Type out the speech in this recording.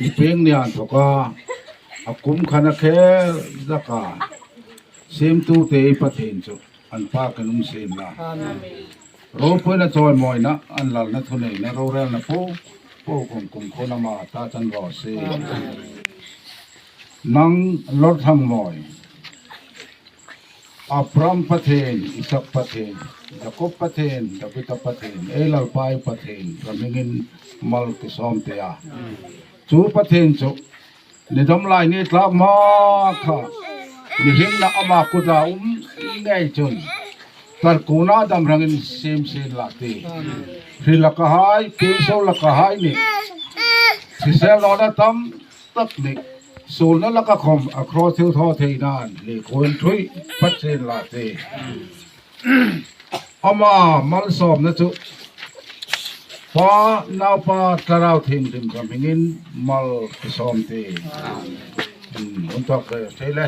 Mi peng nian thawk a, a kum khan a khel zak a, Semtu te i Pathian chu an pa kan um sin la. Ropuina chawimawina, an lalna thuneihna rorelna po po kum kum khaw lama ta chan rawh se. Nang Lawrthangmawi, Abraham Pathian, Isak Pathian, Jakob Pathian, Davida Pathian, ei Lalpa i Pathian ka hmingin mal ti sawm teh a. Chu Pathian chu ni dam lai ni tlak ma kha ni hlimna ama kut a um ngei chun tarkuna dam rangin sim sin la ti. Hri laka hai, pingsau laka hai ni, hrisel nawna tam tak ni, sulna laka khawm a kraw thil thaw thei nan lehkhawiin thui Pathian la ti. Ama malsawmna chu Pa, Naupa, Thlarau Thianghlim ka hmingin mal ti sawm ti. Hun tawk ve thei le.